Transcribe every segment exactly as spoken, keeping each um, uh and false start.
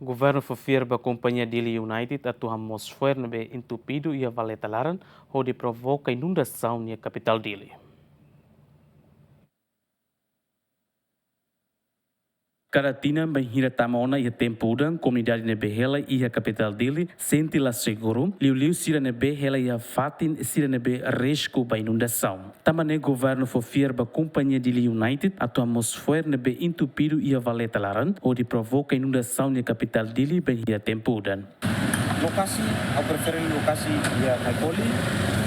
Governu fó fiar ba kompañia Dili United atu hamoos fo'er ne'ebé entupidu iha valeta laran hodi provoka inundasaun iha kapitál Dili. Kada tinan bainhira tama ona iha tempu udan, komunidade ne'ebé hela iha kapitál Dili sente la seguru, liuliu sira ne'ebé hela iha fatin sira ne'ebé risku ba inundasaun. Tanba ne'e governu fó fiar ba kompañia Dili United atu hamoos fo'er ne'ebé entupidu iha valeta laran hodi provoka inundasaun iha kapitál Dili bainhira tempu udan. Lokasi, ha'u prefere lokasi iha Caicoli,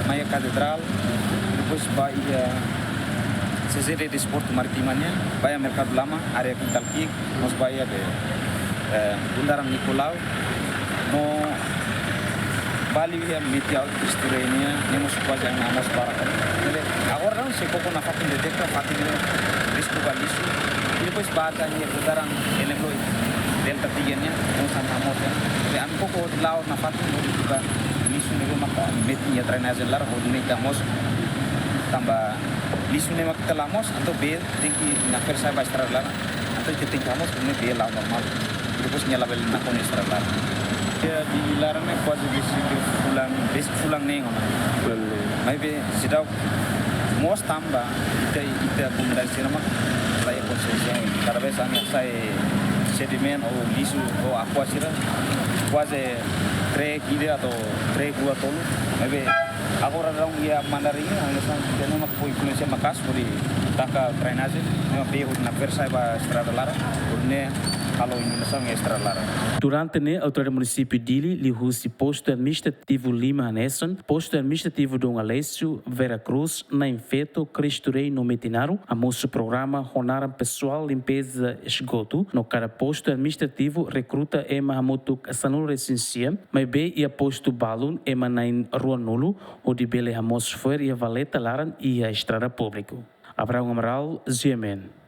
mai iha Katedrál, depois ba iha C C D Desportu Marítima nian, ba iha Merkadu Lama, área Kintal Ki'ik, mós ba iha be, eh, Bundaran Nicolau, no ba liu iha Metiau Cristo Rei nian, ne'e mós kuaze ain hamoos barak. Jadi, agora daudaun sei koko nafatin detekta, fatin ne'e risku ba lixu, i depois ba tan iha Bundaran Elem Loi, Delta tiga nian, ne'e mós ain hamoos nian. Jadi, ami koko hodi la'o nafatin hodi buka lixu ne'ebé maka metin iha drenajen laran hodi ne'e ita hamoos. Tanba lixu ne'e maka ita la hamoos, entaun bee tenke nafatin sai ba estrada laran. Entaun ita tenke hamoos hodi ne'e bee la'o normál. Depois nia labele nakonu estrada laran. Iha Dili laran ne'e kuaze besik fulan, besik fulan neen ona. Fulan neen. Maibé seidauk moos tanba ita, ita komunidade sira mak la iha konsiénsia. Kada vez ami hasai sedimentu ou lixu ou aqua sira, kuaze trek ida atau trek rua tolu. Maibé agora daudaun iha Mandarin, ami sente ne'e mak fó influénsia maka'as hodi taka drenajen, ne'e mak bee hodi nafatin sai ba estrada laran, hodi ne'e halo inundasaun iha estrada laran. Durante ne'e, autoridade munisípiu Dili, liuhusi postu administrativu lima hanesan, postu administrativu Dom Aleixo, Vera Cruz, Nain Feto, Cristo Rei no Metinaro, hamosu programa ho naran pesoál limpeza esgotu, no kada postu administrativu rekruta ema hamutuk sanulu-resin-sia, maibé iha postu balun ema na'in ruanulu, hodi bele hamoos fo'er iha valeta laran iha estrada públiku. Abraão Amaral, G M N.